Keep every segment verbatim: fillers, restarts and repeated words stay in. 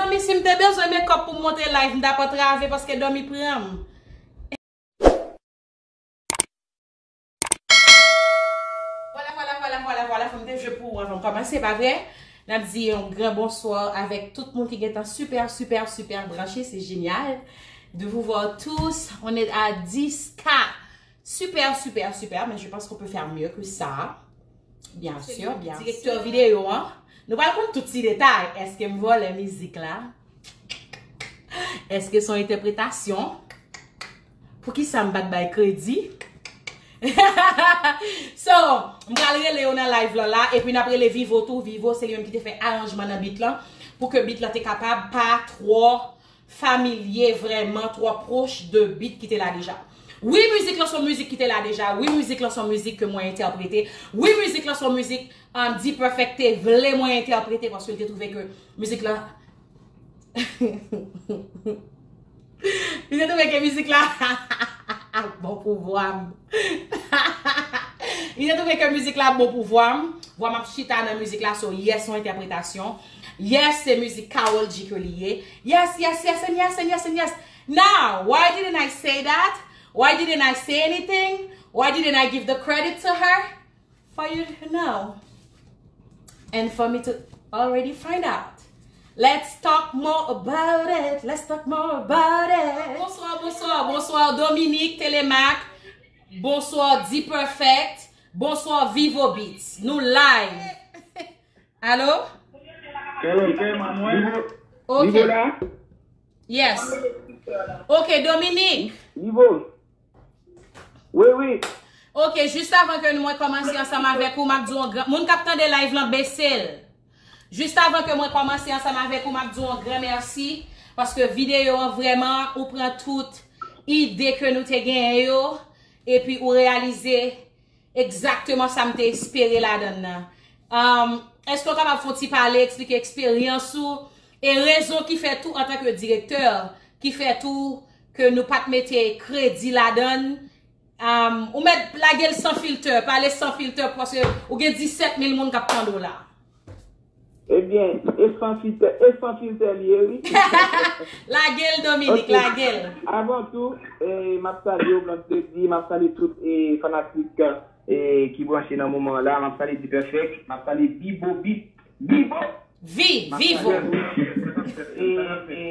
Mezanmi, si m te bezwen makeup pou m monte live, m t ap antrave paske dòmi pran m. Vwala, vwala, vwala, vwala, vwala, fò m te jwe pou ou anvan m kòmanse, pa vre? N ap di yon gran bonswa avèk tout moun ki gentan super, super, super branché. C'est génial de vous voir tous. On est à dix K. Super, super, super, mais je pense qu'on peut faire mieux que ça. Bien sûr, bien sûr. Direktè videyo an. Nou pral konn tout ti detay. Èske m vòlè mizik la? Èske se yon entèpretasyon? Poukisa m pa t bay kredi? So, m pral rele yo nan live lan la, epi n ap rele Vivo tou. Vivo, se li menm ki te fè aranjman nan beat lan, pou ke beat lan te kapab pa twò familye vrèman, twò pwòch de beat ki te la deja. Wi, mizik lan se yon mizik ki te la deja. Wi, mizik lan se yon mizik ke mwen entèprete. Wi, mizik lan se yon mizik, um, D-Perfect te vle mwen entèprete paske l te twouve ke mizik lan Li te twouve ke mizik la bon pou vwa m. Li te twouve ke mizik la bon pou vwa m. Vwa m ap chita nan mizik la, so yes, yon entèpretasyon. Yes, se mizik Karol G ke li ye. Yes, yes, yes, and yes, and yes, and yes. Now, why didn't I say that? Why didn't I say anything? Why didn't I give the credit to her? For you to know. And for me to already find out. Let's talk more about it. Let's talk more about it. Bonswa, bonswa, bonswa Dominique Telemaque. Bonswa D-Perfect. Bonswa Vivo Beats. Nou live. Alo? Hello, Emmanuel. Ok. Nivo la? Yes. Ok, Dominique. Nivo. Wi, wi. Ok, jis avan ke mwen kòmanse ansanm avèk ou, m ap di yon gran, moun k ap tande live lan, bese l. Jis avan ke mwen kòmanse ansanm avèk ou, m ap di yon gran mèsi, paske videyo an vrèman, ou pran tout ide ke nou te genyen yo, epi ou reyalize egzakteman sa m te espere ladan l nan. Um, èske w kapab fè yon ti pale, eksplike eksperyans ou, e rezon ki fè tou, antanke direktè, ki fè tou ke nou pa t mete kredi ladan l? Um, ou mèt lage l san filtè, pale san filtè, paske ou gen disèt mil moun k ap tande w la. Ebyen, e san filtè, e san filtè li ye, wi. Lage l, Dominique, lage l. Avan tou, eh, m ap salye w, Blondedy, m ap salye tout, eh, fanatik, eh, ki branche nan moman an la, m ap salye D-Perfect, m ap salye Bibo Beat, Bibo! Vi, Vivo! E, e,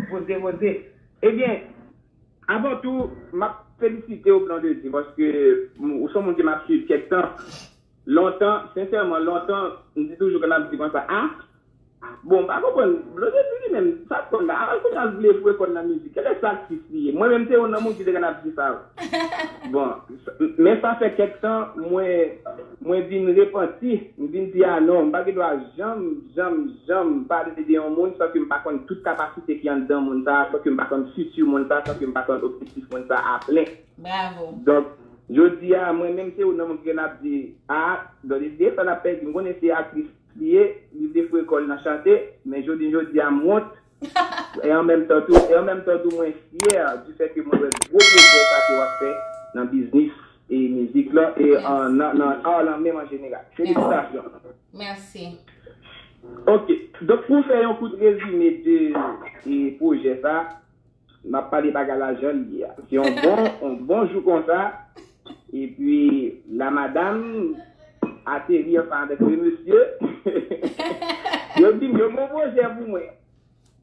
poze, poze. Ebyen, avan tou, m ap felisite w, Blondedy, paske m, ou se yon moun ke m ap swiv kèk tan. Lontan, sensèman, lontan, m di toujou ke m ap di konsa, a, bon, m pa konprann, Blondedy li menm, sa t konn la, al kounye a l vle foure kò l nan mizik, kilès atis li ye? Mwen menm, se youn nan moun ki te konn ap di sa. Bon, men sa fè kèk tan, mwen, mwen vin repanti, m vin di, a non, m pa gen dwa janm, janm, janm pale de yon moun san ke m pa konn tout kapasite ki anndan moun sa, san ke m pa konn fiti moun sa, san ke m pa konn objektif moun sa a plen. Bravo. Donk, jodi a, mwen menm se youn nan moun ki gen ap di, a, Blondedy, sa n ap pèdi, m konnen se aktris li ye, li vle foure kò l nan chante, men jodi, jodi a, m wont, e an menm tan tou, e an menm tan tou, mwen fyè du fait ke mwen wè gwo pwogrè sa ke w ap fè nan biznis e mizik lan, e an, nan, nan art lan menm an jeneral. Felisitasyon. Mèsi. Ok, donk pou fè yon kout rezime de, e, pwojè sa, m ap pale bagay la jan l ye a. Se yon bon, yon bon jou konsa, epi la madam ateri ansanm avèk le mesye. Yo di m yo gon pwojè pou mwen.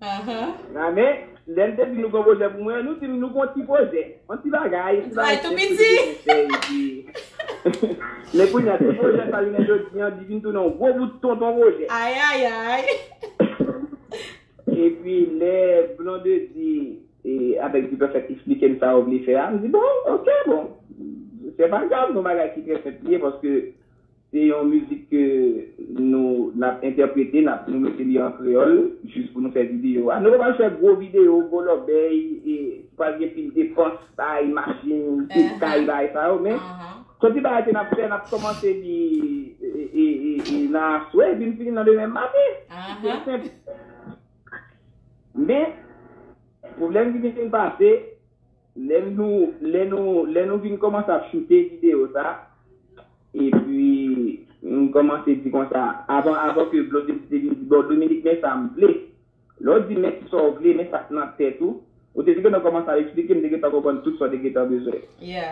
Ahan. Men, lè n te di nou gon pwojè pou mwen, nou di m nou gon ti pwojè. Yon ti bagay, yon ti bagay tou piti. Epi, men kounye a, ti pwojè sa jounen jodi a, li vin tounen yon gwo bout tonton pwojè. Ay, ay, ay. Epi lè Blondedy, e, avèk D-Perfect eksplike m sa yo vle fè a, m di, bon, ok, bon. Se pa grav, se yon bagay ki trè senp li ye, paske se yon mizik ke nou, n ap entèprete, n ap, nou mete li an kreyòl, jis pou nou fè videyo a. Nou pa pral fè gwo videyo, gwo lòbèy, e pral gen pil depans, bay machin, pil kay, bay sa yo, men se yon ti bagay ke n ap fè, n ap kòmanse li, e, e, e, e nan aswè, epi n fini nan demen maten. Se senp. Men, pwoblèm ki vin pase, lè nou, lè nou, lè nou vin kòmanse ap choute videyo sa, epi m kòmanse di konsa, avan, avan ke Blondedy te vin di, bon, Dominique, men sa m vle. Lè w di men kisa w vle, men sa k nan tèt ou, ou te gentan kòmanse ap eksplike, m te gentan konprann tout sa w te gentan bezwen.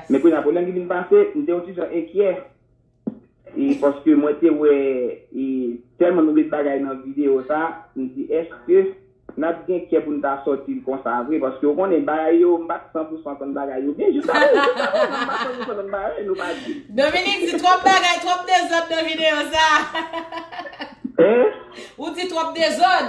Men kounye a, pwoblèm ki vin pase, m te yon ti jan enkyè. E paske mwen te wè, e tèlman nou met bagay nan videyo sa, m di, èske n ap gen kè pou n ta sòti l konsa vre? Paske w konnen, bagay yo, m pa t san pou san konn bagay yo byen. Jiska prezan, jiska prezan, m pa san pou san konn bagay, nou pa di. Dominique di twòp bagay, twòp dezòd nan videyo sa. Hein? Ou di twòp dezòd.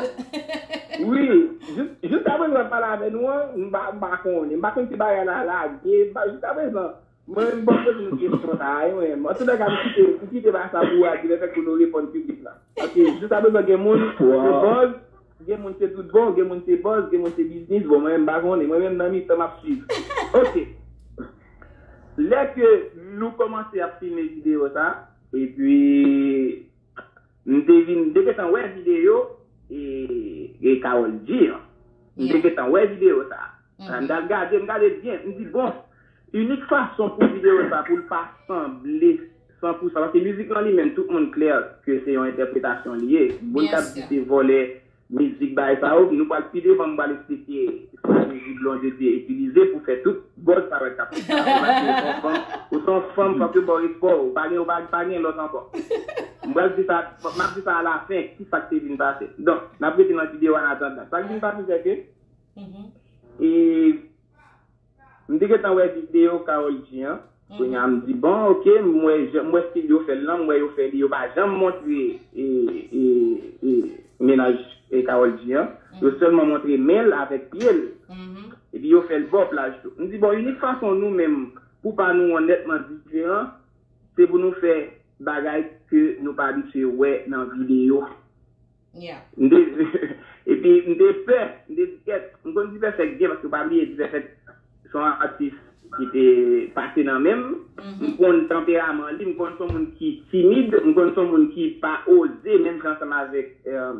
Wi, jis-, jiska prezan, m ap pale avè nou an, m pa, m pa konnen. M pa konn si bagay la lage, m pa, jiska prezan. Mwen menm, m poko poze nou kesyon sa a, wi, mwen menm. Antouka, m kite, m kite bagay sa pou Adi, lè fèt pou nou reponn piblik la. Paske, jiska prezan, gen moun se buzz, gen moun se tout bon, gen moun se buzz, gen moun se biznis. Bon, mwen menm, m pa konnen. Mwen menm, nan mitan, m ap swiv. Ok. Lè ke nou kòmanse ap filme videyo sa, epi, m te vin, m te gentan wè videyo, e, e Carol G an. M te gentan wè videyo sa. M t al gade, m gade l byen. M di, bon, inik fason pou videyo sa, pou l pa sanble san pou san, paske mizik lan li menm, tout moun klè ke se yon entèpretasyon li ye. Moun k ap di se vòlè mizik, bagay sa yo, nou pral pi devan, m pral eksplike estrateji Blondedy itilize pou fè tout buzz parèt k ap fèt la. Ou se yon fanm, ou se yon fanm, fòk yo ba w respè w, ou pa gen, ou pa, pa gen lòt ankò. M pral di sa, m ap di sa alafen, ki sa k te vin pase. Donk, n ap rete nan videyo an atandan. Sa k vin pase, se ke, e, m te gentan wè videyo Carol G an. Kounye a, m di, bon, ok, m wè jan, m wè stil yo fè l lan, m wè yo fè li, yo pa janm montre, e, e, e, mennaj, e, Carol G an. Yo sèlman montre men l avèk pye l. Epi yo fè l bò plaj tou. M di, bon, inik fason nou menm, pou pa nou an nètman diferan, se pou nou fè bagay ke nou pa abitye wè nan videyo. M te, epi m te pè, m te di kèt, m konn Divèfèt byen, paske pa bliye Divèfèt se yon atis ki te pase nan men m. M konn tanperaman li, m konn se yon moun ki timid, m konn se yon moun ki pa oze menm jan ansanm avèk, eh,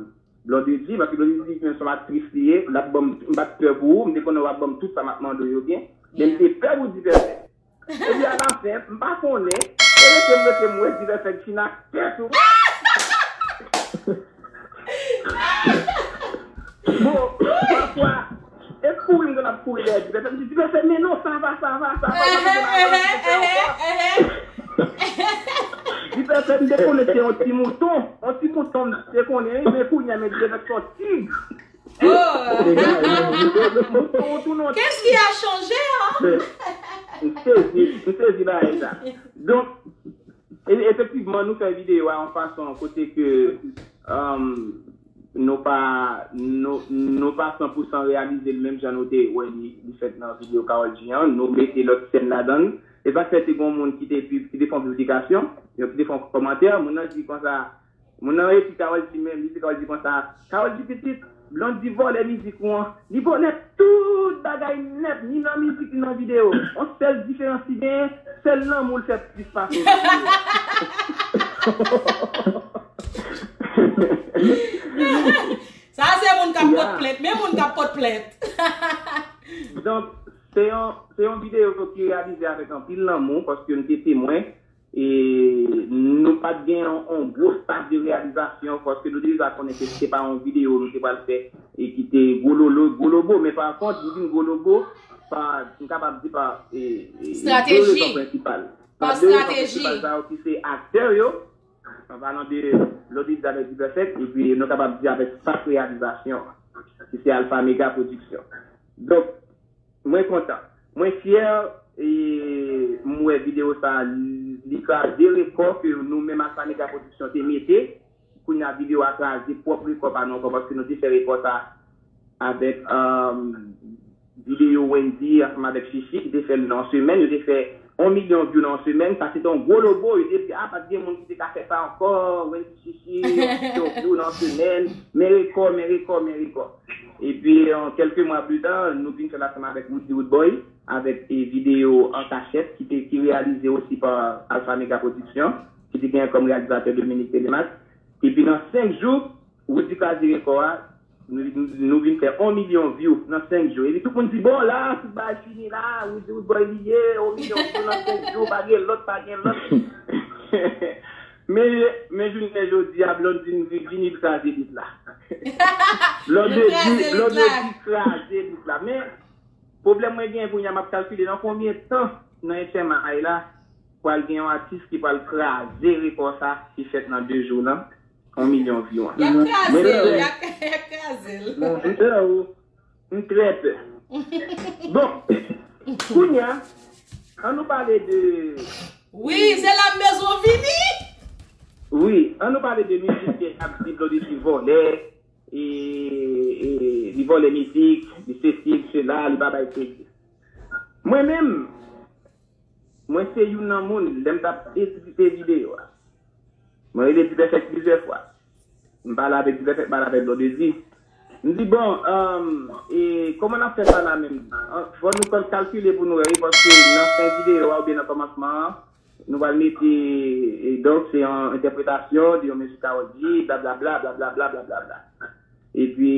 Blondedy, paske Blondedy menm se yon aktris li ye, l ap ban m, m pa t pè pou ou, m te konnen w ap ban m tout sa m ap mande w yo byen, men m te pè pou Divèfèt. Epi alafen, m pa konnen, e rete m rete m wè Divèfèt fin ak tèt ou. Bon, pafwa, e kouri m konn ap kouri dèyè Divèfèt, m di, Divèfèt, men non, sa va, sa va, sa va, pa bezwen, pa bezwen fè ankò. Divèfèt, m te konnen se yon ti mouton, yon ti mouton m te konnen, men kounye a, men Divèfèt se yon tig. Oh! Qu'est-ce qui a changé, hein? M sezi, m sezi bagay sa. Donk, e-, efektivman, nou fè videyo a yon fason kote ke, um, nou pa, nou, nou pa san pou san reyalize l menm jan nou te wè li, li fèt nan videyo Carol G an. Nou mete lòt sèn ladan l. E sa k fè te gen yon moun ki te, ki te fè yon piblikasyon, ki te fè yon kòmantè, moun nan di konsa, moun nan ekri Carol G menm, li di Carol G konsa, Carol G pitit, Blondedy vòlè mizik ou an, li vòlè tout bagay nèt, ni nan mizik, ni nan videyo. On sèl diferans li genyen, sèl lanmou l fè plis pase videyo. Sa se moun k ap pot plent, men moun k ap pot plent. Donk, se yon, se yon videyo ki reyalize avèk anpil lanmou, paske m te temwen, e nou pa t gen yon, yon gwo staf de reyalizasyon, paske nou te deja konnen ke se pa yon videyo nou te pral fè e ki te gwololo, gwolobo, men pa kont, li vin gwolobo pa, m kapab di pa, e, e, e de rezon prensipal. Pa de rezon prensipal sa yo ki se aktè yo, an palan de Lodi Dizanè Divèfèt, epi nou kapab di avèk staf reyalizasyon, ki se Alpha Mega Production. Donk, mwen kontan. Mwen fyè, e m wè videyo sa, li kraze rekò ke nou menm Alpha Mega Production te mete. Kounye a videyo a kraze pwòp rekò pa nou ankò, paske nou te fè rekò sa avèk, um, videyo Wendy ansanm avèk Chichi ki te fè l nan yon semèn, yo te fè yon milyon view nan yon semèn, sa se te yon gwo lobo, yo te di, a, pa t gen moun ki te ka fè sa ankò, Wendy Chichi, yon milyon view nan yon semèn, men rekò, men rekò, men rekò. Epi, an kèlke mwa pli ta, nou vin fè l ansanm avèk Woody Woodboy, avèk, e, videyo An Kachèt, ki te, ki reyalize osi pa Alpha Mega Production, ki te gen kòm reyalizatè Dominique Telemaque. Epi nan senk jou, Woody kraze rekò a, nou, nou, nou vin fè yon milyon view nan senk jou. Epi tout moun di, bon, la, tout bagay fini la, Woody Woodboy li ye, yon milyon view nan senk jou, pa gen lòt, pa gen lòt. Men, men jounen jodi a, Blondedy vini kraze bit la. Blondedy, Blondedy kraze bit la. Men, pwoblèm mwen gen kounye a, m ap kalkile nan konbyen tan nan H M I la, pral gen yon atis ki pral kraze rekò sa ki fèt nan de jou lan, yon milyon view an. Y ap kraze l, y ap, y ap kraze l. M trè pè. Bon, kounye a, an nou pale de. Wi, se la m bezwen w vini. Wi, an nou pale de mizik ke y ap di Blondedy vòlè, e, e, li vòlè mizik, li sesi, li sela, li pa bay kredi. Mwen menm, mwen se youn nan moun, lè m t ap edite videyo a, mwen rele Dipèfèt plizyè fwa. M pale avèk Dipèfèt, m pale avèk Blondedy. M di, bon, um, e kòman n ap fè sa la menm? An, fò nou kal-, kalkile pou nou wè, wi, paske nan fen videyo a oubyen nan kòmansman an, nou pral mete, e donk, se yon entèpretasyon de yon mizik Karol G, blablabla, blablabla, blablabla. Epi,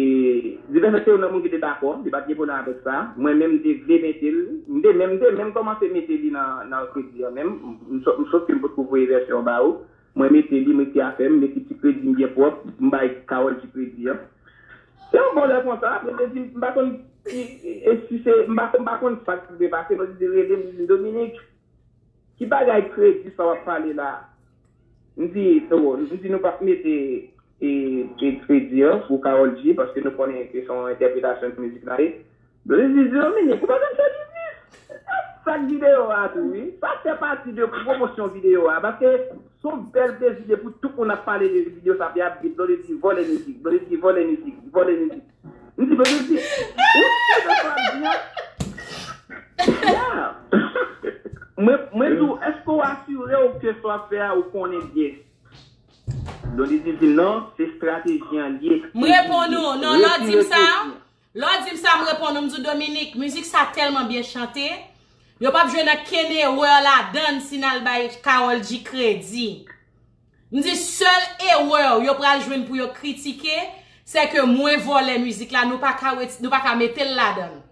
Dipèfèt se youn nan moun ki te dakò, li pa t gen pwoblèm avèk sa. Mwen menm, m te vle mete l, m te menm, m te menm kòmanse mete li nan, nan kredi an menm. M, m, sòf ke m potko voye vèsyon an ba ou. Mwen mete li, m ekri afè m, m ekri ti kredi m byen pwòp, m bay Karol G kredi an. Se yon bon lè konsa, apre m te di, m pa konn, e, e, e si se, m pa, m pa konn sa k te pase, mwen di, rele m, di, Dominique, ki bagay kredi sa w ap pale la? M di, oh, m di nou p ap mete, e, e kredi an pou Karol G, paske nou konnen ke se yon entèpretasyon mizik la ye. Blondedy di, Dominique, ou pa konn fè biznis? Sa k videyo a tou, wi. Sa fè pati de pwomosyon videyo a, paske se yon bèl plezi depi tout moun ap pale de videyo sa, y ap di Blondedy vòlè mizik, Blondedy vòlè mizik, vòlè mizik. M di, Blondedy, ou sou sa w ap di an? Yeah. Mwen, mwen di w, èske w asire w ke sa w ap fè a, ou konnen byen? Blondedy di, non, se estrateji an l ye. M reponn ou, non, lè w di m sa, lè w di m sa, m reponn ou, m di w, Dominique, mizik sa tèlman byen chante, yo p ap jwenn okenn erè ladan l si n al bay Karol G kredi. M di, sèl erè yo pral jwenn pou yo kritike, se ke mwen vòlè mizik la, nou pa ka ret-, nou pa ka mete l ladan l.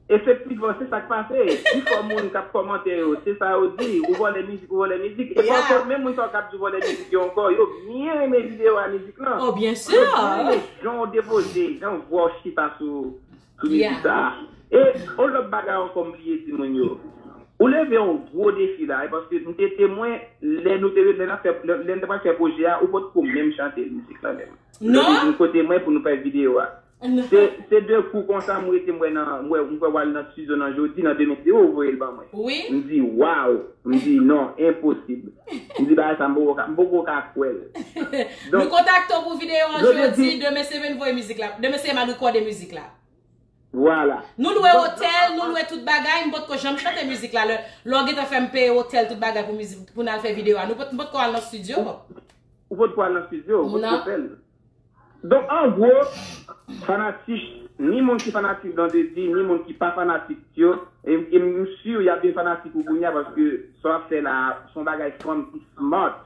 Efektivman, se sa k pase. Pifò moun k ap kòmante yo, se sa yo di, ou vòlè mizik, ou vòlè mizik. E pa ankò, menm moun sa yo k ap di w vòlè mizik yo ankò, yo byen renmen videyo a, mizik lan. Oh, byen si. Yo byen renmen jan w depoze, jan vwa w chita sou, sou mizik sa a. E yon lòt bagay ankò m bliye di moun yo. Ou leve yon gwo defi la, e paske m te temwen lè nou te, lè n ap fè, lè, lè n te pral fè pwojè a, ou potko menm chante mizik lan menm. Non. Lè m vin kote mwen pou nou fè videyo a. Se, se de kou konsa m rete m wè nan, m wè, m wè w al nan estidyo nan jodi, nan demen se ou voye l ban mwen. Wi. M di, waw! M di, non, enposib. M di, bagay sa, m poko ka, m poko ka kwè l. Nou kontakte w pou videyo an jodi, demen se vin voye mizik la. Demen se m al rekòde mizik la. Vwala. Nou lwe otèl, nou lwe tout bagay, m potko janm chante mizik la. Lè, lè w gentan fè m peye otèl, tout bagay pou mizik, pou n al fè videyo a. Nou pot, m potko al nan estidyo. Ou potko al nan estidyo, ou potko fè l. Donk, an gwo, fanatik, ni moun ki fanatik Blondedy, ni moun ki pa fanatik yo, e, e m si y ap vin fanatik ou kounye a, paske sa w ap fè la, se yon bagay fanm ki smart.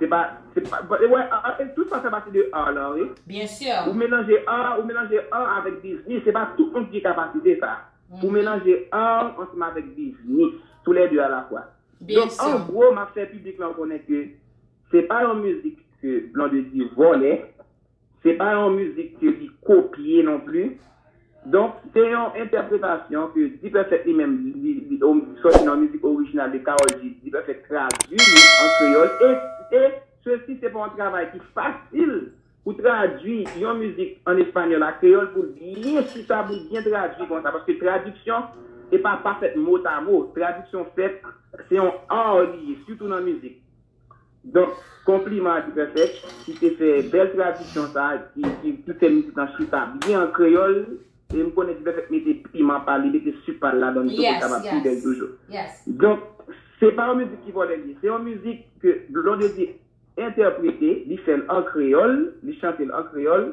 Se pa, se pa, e wè, a, a, e tout sa fè pati de art lan, wi. Byen si. Ou melanje art, ou melanje art avèk biznis, se pa tout moun ki gen kapasite sa. Pou melanje art ansanm avèk biznis, tou lè de alafwa. Donk, an gwo, m ap fè piblik lan konnen ke se pa yon mizik ke Blondedy vòlè, se pa yon mizik ke li kopye non plis. Donk, se yon entèpretasyon ke Dipèfèt li menm, li, li, li sòti nan mizik orijinal de Karol G, Dipèfèt tradui li an kreyòl, e, e sesi se pa yon travay ki fasil pou tradui yon mizik an espanyòl a kreyòl, pou l byen chita, pou l byen tradui konsa, paske tradiksyon, e pa, pa fèt motamo, tradiksyon fèt, se yon art li ye, sitou nan mizik. Donk, konpliman a Dipèfèt, ki te fè bèl tradiksyon sa, ki, ki, ki fè mizik lan chita byen an kreyòl, e m konnen Dipèfèt mete piman pa l, li mete sik pa l ladan l tou pou l kapab pi bèl toujou. Donk, se pa yon mizik ki vòlè li ye, se yon mizik ke Blondedy entèprete, li fè l an kreyòl, li chante l an kreyòl.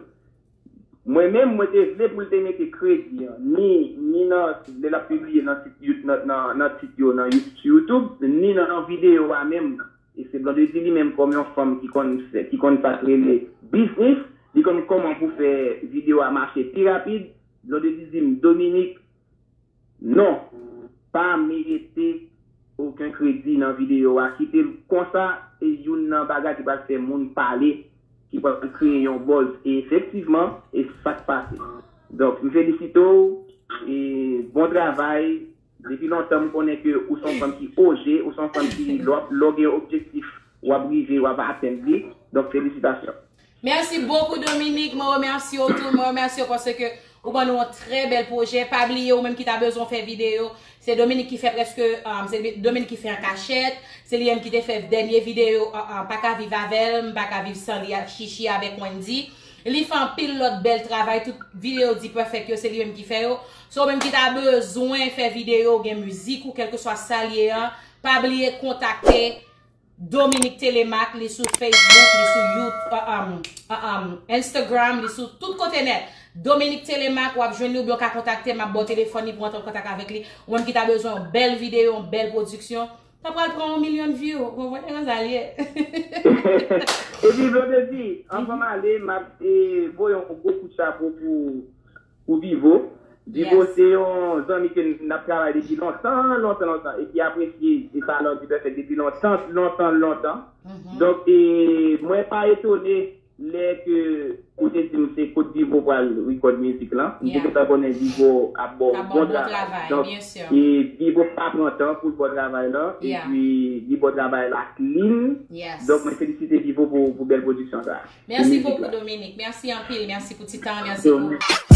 Mwen menm, mwen te vle pou l te mete kredi an, ni, ni nan, lè l ap pibliye nan tit You-, nan, nan, nan tit yo, nan You-, sou YouTube, ni nan, nan videyo a menm. E se Blondedy li menm kòm yon fanm ki konn fè, ki konn sa k rele biznis, li konn kòman pou fè videyo a mache pi rapid. Blondedy di m, Dominique, non, pa mete okenn kredi nan videyo a, kite l konsa, e youn nan bagay ki pral fè moun pale, ki pral kreye yon buzz. E efektivman, e sa k pase. Donk, m felisite w, e bon travay. Depi lontan, m konnen ke ou se yon fanm ki oze, ou se yon fanm ki, lè w ap, lè w gen yon objektif, w ap rive, w ap atenn li. Donk, felisitasyon. Merci beaucoup, Dominique. Mwen remèsye w tou. Mwen remèsye w paske ou ban nou yon trè bèl pwojè. Pa bliye, ou menm ki ta bezwen fè videyo, se Dominique ki fè prèske, um, se Dominique ki fè an kachèt. Se li menm ki te fè dènye videyo, uh, uh, pa ka viv avè l, m pa ka viv san li ak Chichi avèk Wendy. Li fè anpil lòt bèl travay, tout videyo D-Perfect yo, se li menm ki fè yo. So, ou menm ki ta bezwen fè videyo, gen mizik ou kèlkeswa sa l ye an, pa bliye kontakte Dominique Telemaque, li sou Facebook, li sou YouTube, uh, um, uh, um, Instagram, li sou tout kote nèt. Dominique Telemaque, w ap jwenn li oubyen w ka kontakte m, m ap ba w telefòn li pou w antre an kontak avèk li. Ou menm ki ta bezwen yon bèl videyo, yon bèl pwodiksyon, sa pral pran yon milyon view. Ou konprann sa l ye? Epi, Blondedy, anvan m ale, m ap, e, voye yon gwo kout chapo pou pou Vivo. Vivo se yon zanmi ke n ap travay depi lontan, lontan, lontan, e ki apresye e talan D-Perfect depi lontan, lontan, lontan. Donk, e, mwen pa etone lè ke ou te di m se kot Vivo pral record mizik lan. M te gentan konnen Vivo ap ba w bon travay. Donk, e, Vivo pa pran tan pou l ba w travay lan, epi li ba w travay la clean. Donk, mwen felisite Vivo pou, pou bèl pwodiksyon sa. Mèsi bokou, Dominique. Mèsi anpil. Mèsi pou ti tan. Mèsi pou